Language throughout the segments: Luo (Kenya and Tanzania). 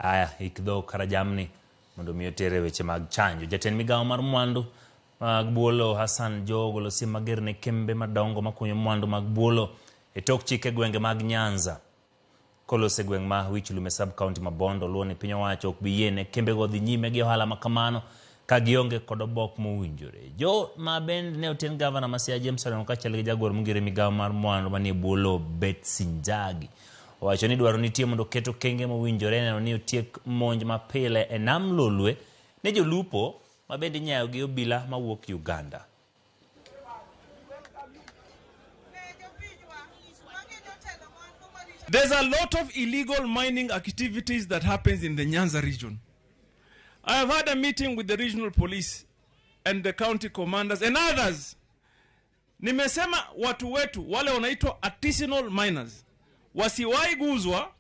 Aya, ik dhok kata jamni mondo mi oter e weche mag chanjo. Jatend migawo mar mwandu mag buolo Hassan Joho ogolo siem mager ne kembe madongo makunyo mwandu mag buolo e tok chik e gwenge mag Nyanza. Koloso e gweng' ma Wich Lum e sub county ma Bondo, oluwo ni piny owacho ok bi yie ne kembego dhi nyime gi ohala ma kamano ka gionge kod obok mowinjore. Jo ma bende ne oten gavana ma Siaya James Orengo kaachiel gi jagoro mongire migawo mar mwandu manie bwo lowo Betsy Njagi owacho ni dwaro nitie mondo oket okenge mowinjore neno ni otiek monj mapile e nam Lolwe ne jolupo ma bende inyayo gi obila mawuok Uganda. There's a lot of illegal mining activities that happens in the Nyanza region. I have had a meeting with the regional police and the county commanders and others. Nimesema watu wetu wale wanaitwa artisanal miners wasiwahi guzwa,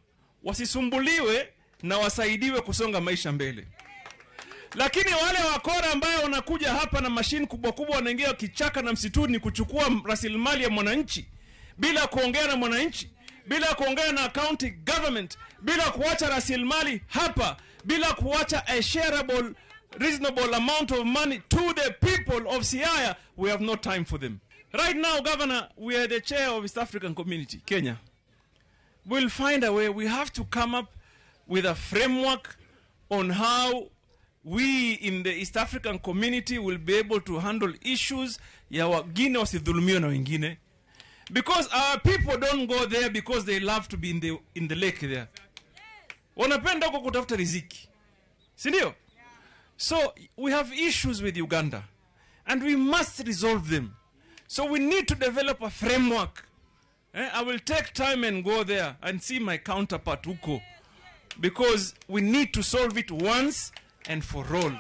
wasisumbuliwe na wasaidiwe kusonga maisha mbele. Lakini wale wakora ambao wanakuja hapa na mashine kubwa kubwa wanaingia kichaka na msituni kuchukua rasilimali ya mwananchi bila kuongea na mwananchi, bila kuongea na county government, bila kuacha rasilimali hapa, bila kuacha a shareable reasonable amount of money to the people of Siaya, we have no time for them. Right now, Governor, we are the chair of East African Community, Kenya. We'll find a way. We have to come up with a framework on how we in the East African community will be able to handle issues ya wengine wasidhulumiwe na wengine, because our people don't go there because they love to be in the lake there. Wanapenda huko kutafuta riziki, si ndio? So we have issues with Uganda and we must resolve them. So we need to develop a framework. I will take time and go there and see my counterpart huko, because we need to solve it once and for all.